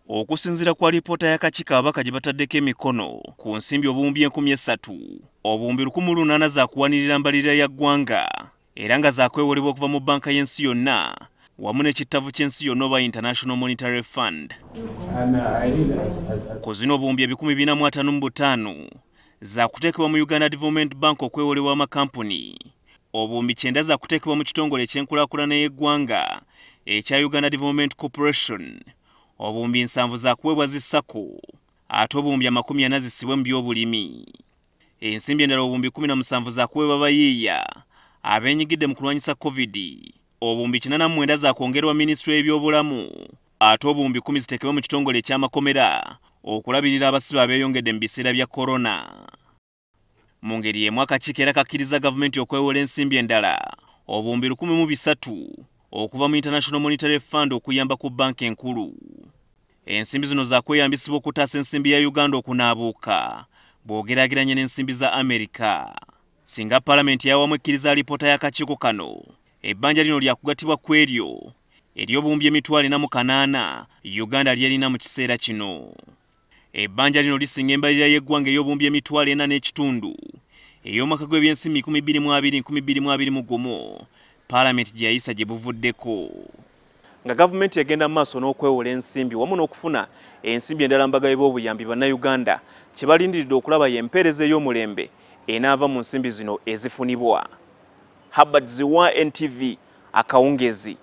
Okusinziira ku alipoota y'akakiiko ababaka gye bataddeko emikono ku nsimbi obuwumbi 3000, obuwumbi 1800 za kuwanirira mbalirira ya ggwanga era nga zakwewolebwa okuva mu bbanka y'ensi yonna wamu n'ekittavu ky'ensi yonna oba International Monetary Fund. Ku zino obuwumbi 455 zakuteekebwa mu Uganda Development Bank okwewolebwa amakampuni, obuwumbi 90 zakuteekebwa mu kitongole eky'enkulaakulana y'eggwanga ekya Uganda Development Corporation, obuwumbi 70 zakuweebwa zi SACCO, ate obuwumbi 40 zissibwe mu byobulimi. Ensimbi endala obuwumbi 17 zakuweebwa abayiiya abeenyigidde mu kulwanyisa COVID, obuwumbi 89 zakwongerwa minisitule y'ebyobulamu, ate obuwumbi 10 ziteekebwe mu kitongole eky'amakomera okulabirira abasibe abeeyongedde mu biseera bya korona. Mu ngeri y'emu akakiiko era kakkiriza gavumenti okwewola ensimbi endala obuwumbi 1003 okuva mu International Monetary Fund okuyamba ku bbanka enkulu. Ensimbi zino zakweyambisibwa okutaasa ensimbi ya Uganda okunaabuuka bw'ogeraageranya n'ensimbi za Amerika. Singa paalamenti yawamu ekkiriza alipoota y'akakiiko kano, ebbanja lino lyakugattibwa ku eryo ery'obuwumbi 408,000 Uganda ly'erina mu kiseera kino. Ebbanja lino lisinga embalirira y'eggwanga ey'obuwumbi 4,500 ey'omwaka gw'ebyensimbi 2022-2021 paalamenti gye yayisa gye buvuddeko. Nga gavumenti egenda mu maaso n'okwewola ensimbi wamu n'okufuna ensimbi endala mu bagabi b'obuyambi, bannayuganda kye balindiridde okulaba y'empeereza ey'omulembe enaava mu nsimbi zino ezifunibwa. Herbert Ziwa, NTV, akawungeezi.